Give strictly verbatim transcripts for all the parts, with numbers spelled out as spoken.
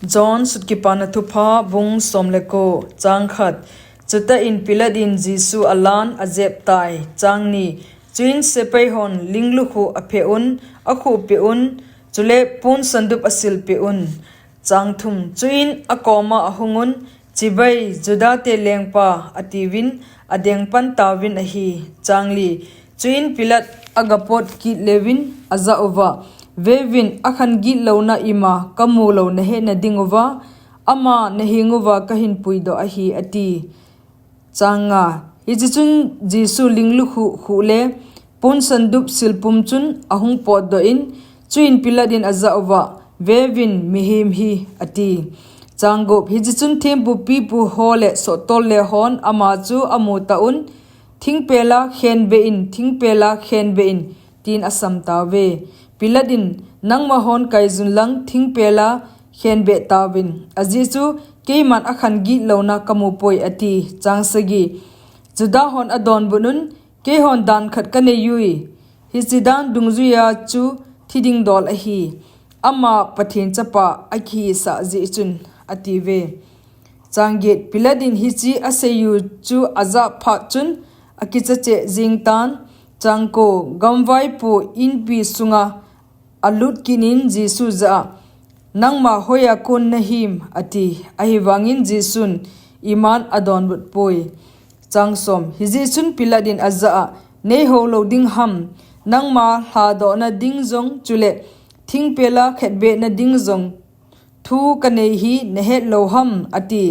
John Sut Kipana Thupha, bung som le ko, chang khat. Chuta in Pilat in Jesu alan ajep tai, chang ni. Chuin sepai hon linglukhuh aphe un, akhuh peh un, chule pon sandup asil peh un. Chang thum. Chuin akoma ahung un, "Chibai, Juda te lengpa," atiuvin, adeng pan tauvin ahi. Chang li. Chuin Pilat agapot kit leuvin ajah uva, "Veuvin, akhan gitlouna ima kamu lou nahetna ding uva, ama naheng uva kahin puidoh ahi," ati. Chang nga. Hiche chun Jesu linglukhuh khuh le pon sandup silpum chun ahung potdoh in, chuin Pilat in ajah uva, "Veuvin, mihem hi," ati. Chang gup. Hiche chun thempu pipu ho le sottol le hon ama chu amu ta un, "Thingpel a khenbeh in, thingpel a khenbeh in," tin asam tauve. Pilat in, "Nangma hon kaijun lang thingpel a khenbeh tauvin. Ajeh chu keiman akhan gitlouna kamu poi," ati. Chang sagi. Juda hon adonbut un, "Keihon dan khat kanei ui. Hiche dan dungjuia chu thi ding dol ahi. Ama Pathen chapa akihisah jeh chun," atiuve. Chang get. Pilat in hiche aseiyu chu ajah phat chun akicha cheh jeng tan. Chang ko. Gamvaipo inpi sunga alut kit in Jesu jah a, "Nangma hoiya kon nahim?" ati. Ahivangin Jesun iman adonbut poi. Chang som. Hijeh chun Pilat in ajah a, "Nei hou lou ding ham? Nangma lhadohna ding jong, chule thingpel a khetbehna ding jong thu kanei hi nahet lou ham?" ati.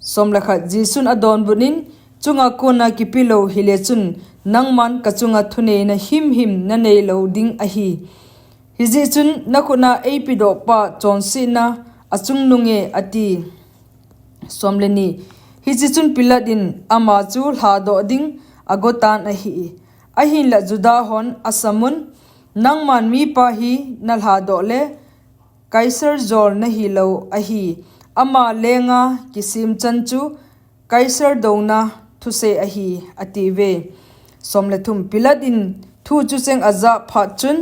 Som le khat. Jesun adonbut in, "Chunga kona kipe lou hile chun, nangman kachunga thuneina himhim nanei lou ding ahi. Hijeh chun nakhut a eipedoh pa chonsetna achungnunge," ati. Som le ni. Hiche chun Pilat in ama chu lhadoh ding agotan ahi. Ahinlah Juda hon asam un, "Nangman mipa hi nalhadoh le, Kaisar jol nahi lou ahi. Ama lenga kisem chan chu Kaisar douna thusei ahi," atiuve. Som le thum. Pilat in thu chu cheng ajah phat chun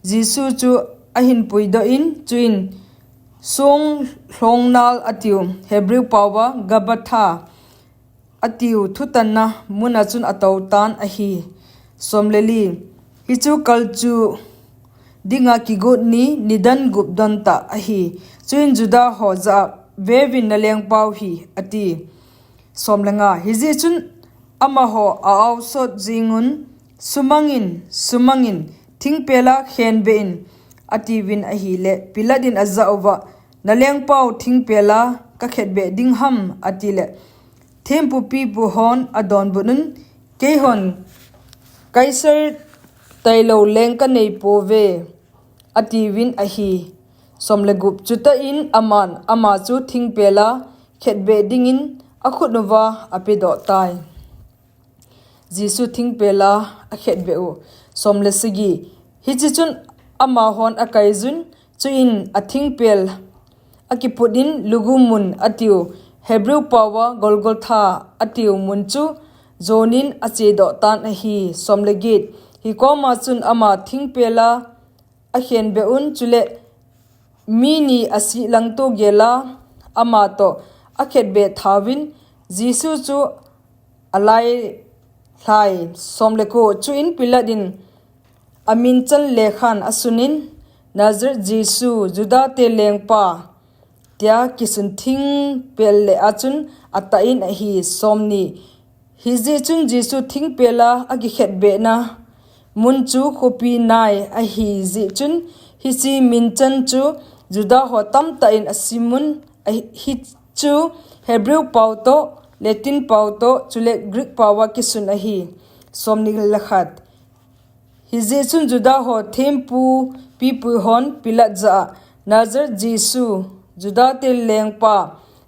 Jesu chu ahin puidoh in, chuin song lhongnal atiu, Hebrew paova Gabbatha atiu thutanna muna chun atou tan ahi. Som le li. Hichu kalchuh dinga kigot ni, nidan gup don tah ahi. Chuin Juda ho jah a, "Veuvin nalengpau hi," ati. Som le nga. Hijeh chun amaho a-aosot jeng un, "Sumangin, sumangin, thingpel a khenbeh in," atiuvin ahile, Pilat in ajah uva, "Nalengpau thingpel a kakhetbeh ding ham?" atile, thempu pipu hon adonbut un, "Keihon Kaisar tailou leng kanei pouve," atiuvin ahi. Som le gup. Chuta in aman ama chu thingpel a khetbeh dingin akhut uva apedoh tai. Jesu thingpel a akhetbeh u. Som le sagi. Hiche chun amahon akaijun, chuin athingpel akiput in lugu mun atiu, Hebrew paova Golgotha atiu mun chu jonin achedoh tan ahi. Som le get. Hikoma chun ama thingpel a akhenbeh un, chule mi ni asih langto gel a ama toh akhetbeh thauvin Jesu chu alailhai. Som le ko. Chuin Pilat in aminchan lekhan asunin, "Nazareth Jesu, Juda te lengpa," tia kisun thingpel le achun atah in ahi. Som ni. Hijeh chun Jesu thingpel a akikhetbehna mun chu khopi nai ahi jeh chun, hiche minchan chu Juda ho tamtah in asim un, ahi, hichu Hebrew pao toh, Latin pao toh, chule Greek pao a kisun ahi. Som ni le khat. Hijeh chun Juda ho thempu pipu hon Pilat jah a, "Nazareth Jesu, Juda te lengpa,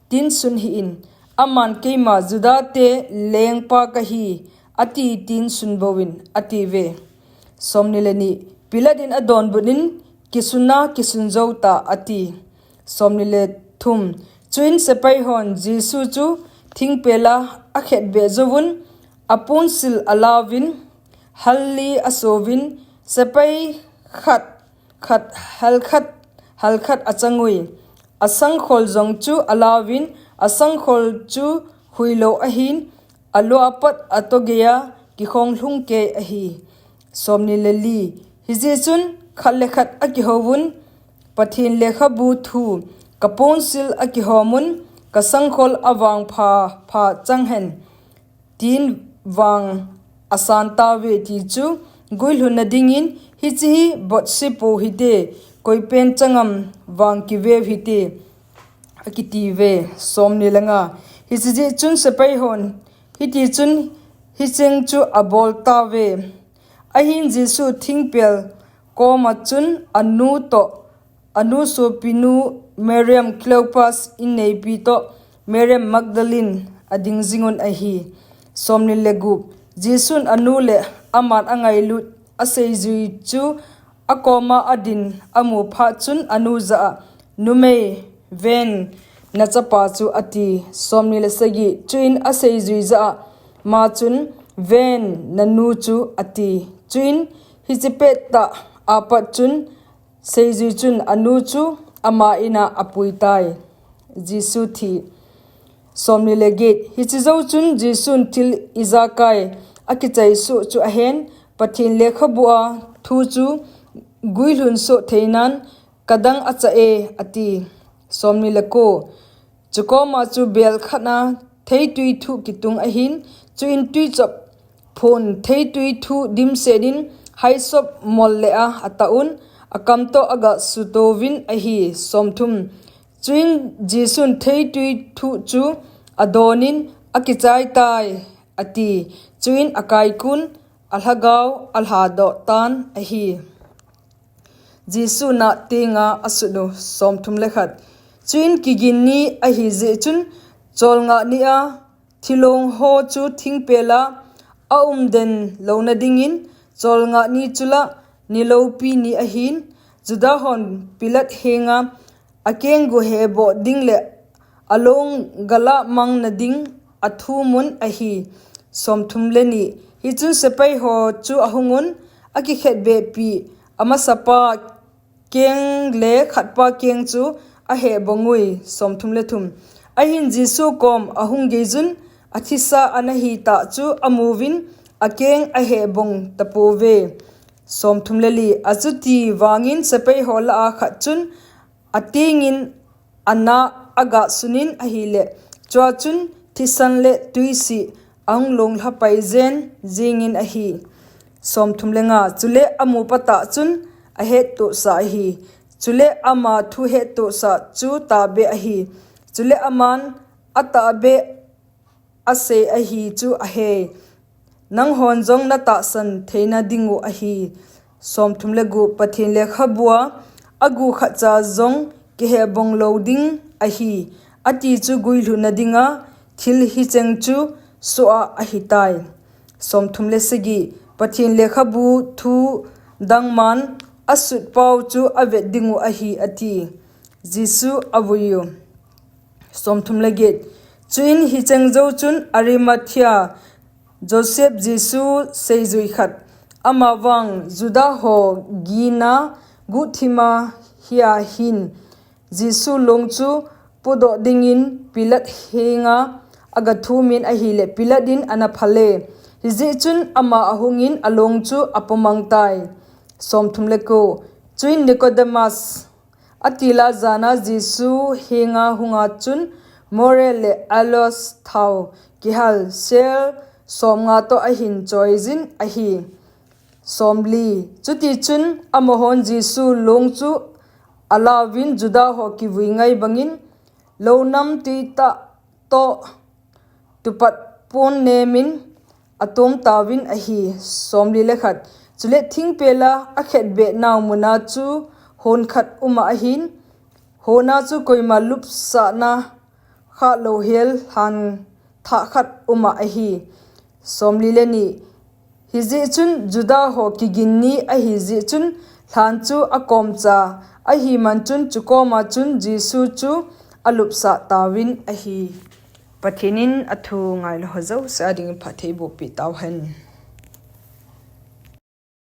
tin sun hih in, aman keima Juda te lengpa kahi, ati tin sun bouvin," atiuve. Som ni le ni. Pilat in adonbut in, "Kisun a kisun jou tah," ati. Som ni le thum. Chuin sepai hon Jesu chu thingpel a akhetbeh jouvun, aponsil alauvin, hal li asouvin, sepai khat khat, hal khat, hal khat achang ui. asangkhol jong chu alauvin, asangkhol chu huilou ahin, alua pat ato geiya kikhong lhung kei ahi. Somni le li. Hijeh chun khat le khat akihouvun, Pathen lekhabu thu, kaponsil akihomun, kasangkhol avangpha pha chang hen, tin vang asan tauve ti chu guilhunna dingin, hiche hi botse pou hite, koipen changam vang kiveu hite, akitiuve. Somni le nga. Hiche jeh chun sepai hon hiti chun hicheng chu abol tauve. Ahin Jesu thingpel koma chun anu toh, anu sopinu Mariam Cleopas inneipi toh Mariam Magdalene ading jingun ahi. Somni le gup. Jesun anu le aman angailut aseijui chu akoma adin amu phat chun anu jah a, Numei, ven, nachapa chu, ati. Somni le sagi. Chuin aseijui jah a, ma chun, Ven, nanu chu, ati. Chuin hiche pettah apat chun seijui chun anu chu ama in'a apuitai. Jesu thi. Somni le get. Hiche jou chun Jesun thil ijakai akichai soh chu ahen, Pathen lekhabu a thu chu guilhun soh theinan kadang achah e, ati. Somni le ko. Chukoma chu bel khat'a theitui thuh kitung ahin, chuin tuichop phon theitui thuh dimset'in haisop mol leh a atah un, akam toh aga sutouvin ahi. Somthum. Chuin Jesun theitui thuh chu adonin, Akichaitai, ati. Chuin akaikun, alhagao alhadoh tan ahi. Jesu nat tenga asut u. Somthum le khat. Chuin kigin ni ahi jeh chun, cholngah ni a thilong ho chu thingpel a aumden louna dingin, cholngah ni chu lah niloupi ni ahin, Juda hon Pilat henga akeng gu heboh ding le along galah mang nading athumun ahi. Somthum le ni. Hichun sepai ho chu ahungun, akikhetbehpi amasapa keng le khatpa keng chu ahebong ui. Somthum le thum. Ahin Jesu kom ahung geijun, athisa ana hitah chu amuvin, akeng ahebong tapouve. Somthum le li. Achuti vangin sepai ho lah a khat chun atengin anah aga sunin ahile, chua chun thisan le tuisih ahung longlha pai jen jingin ahi. Somthum le nga. Chule amu patah chun ahettohsah ahi. Chule ama thu hettohsah chu tahbeh ahi. Chule aman atahbeh asei ahi chu ahei. Nanghon jong natahsan theina dingu ahi. Somthum le gup. Pathen lekhabua agu khatcha jong kihebong lou ding ahi, ati chu guilhunna dinga thil hicheng chu soh a ahitai. Somthum le sagi. Pathen lekhabu thu dangman asutpau chu avet dingu ahi, ati. Jesu avuiyu. Somthum le get. Chuin hicheng jou chun Arimathea Joseph Jesu seijui khat, amavang Juda ho gina guhthima hia hin, Jesu long chu podoh dingin Pilat henga agathumin ahile, Pilat in ana phale. Hijeh chun ama ahungin along chu apomangtai. Somthum le ko. Chuin Nicodemus, atila jana Jesu henga hunga chun myrrh le aloes thao kihal sel somnga toh ahin choijin ahi. Somli. Chutichun amahon Jesu long chu alauvin Juda ho kivui ngai bangin, lounam tuitah toh tupat pon nemin atomtauvin ahi. Somli le khat. Chule thingpela akhetbeh nau muna chu hon khat uma ahin, hona chu koima lupsahna khalou hel lhan thah khat uma ahi. Somli le ni. Hijeh chun Juda ho kigin ni ahijeh chun lhan chu akomcha ahi man chun chukoma chun Jesu chu alupsah tauvin ahi. Pathen in athu ngailou ho jouse a dingin phatthei bohpeh tauhen.